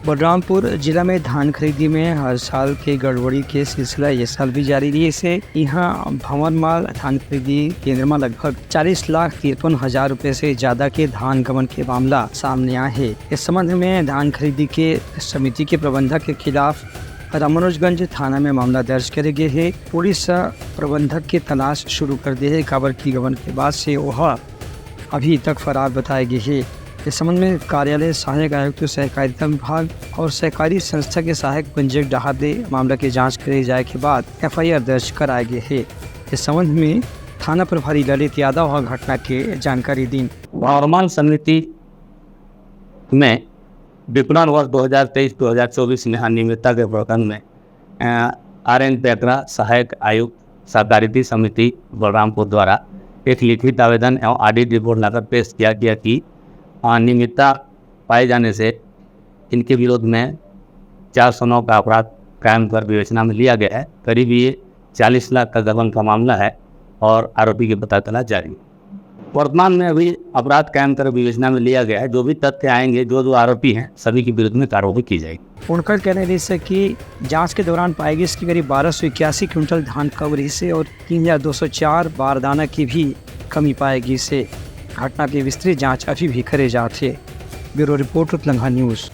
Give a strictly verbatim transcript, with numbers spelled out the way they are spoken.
बलरामपुर जिला में धान खरीदी में हर साल के गड़बड़ी के सिलसिला ये साल भी जारी रहिस हे। इहाँ भंवर माल धान खरीदी केंद्र में लगभग चालीस लाख तिरपन हजार रुपए से ज्यादा के धान गबन के मामला सामने आए हे। इस संबंध में धान खरीदी के समिति के प्रबंधक के खिलाफ रामानुजगंज थाना में मामला दर्ज करे गे हे। पुलिस प्रबंधक के तलाश शुरू कर दे हे, काबर की गबन के बाद से वह अभी तक फरार बताए गे हे। इस संबंध में कार्यालय सहायक आयुक्त सहकारिता विभाग और सहकारी संस्था के सहायक पंजीयक डहार ले मामला के जांच करे जाए के बाद एफआईआर दर्ज कराए गे हे। इस संबंध में थाना प्रभारी ललित यादव ह घटना के जानकारी दीन। भंवर माल समिति में विपणन वर्ष दो हज़ार तेईस दो हज़ार चौबीस में अनियमितता के प्रकरण में आर एन पेकरा, सहायक आयुक्त सहकारिता समिति बलरामपुर द्वारा एक लिखित आवेदन एवं ऑडिट रिपोर्ट लाकर पेश किया गया कि अनियमितता पाए जाने से इनके विरोध में चार सौ नौ का अपराध कायम कर विवेचना में लिया गया है। करीब ये चालीस लाख का गबन का मामला है और आरोपी की पता तलाश जारी है। वर्तमान में अभी अपराध कायम कर विवेचना में लिया गया है। जो भी तथ्य आएंगे, जो जो आरोपी हैं, सभी के विरुद्ध में कार्रवाई की जाएगी। उनकर कहना रहिस हे कि जांच के दौरान पाए गिस कि करीब बारह सौ इक्यासी क्विंटल धान कम रहिस हे और तीन हजार दो सौ चार बारदाना की भी कमी पाए गिस हे। घटना की विस्तृत जांच अभी भी करे जात हे। Bureau report, Utlangha news.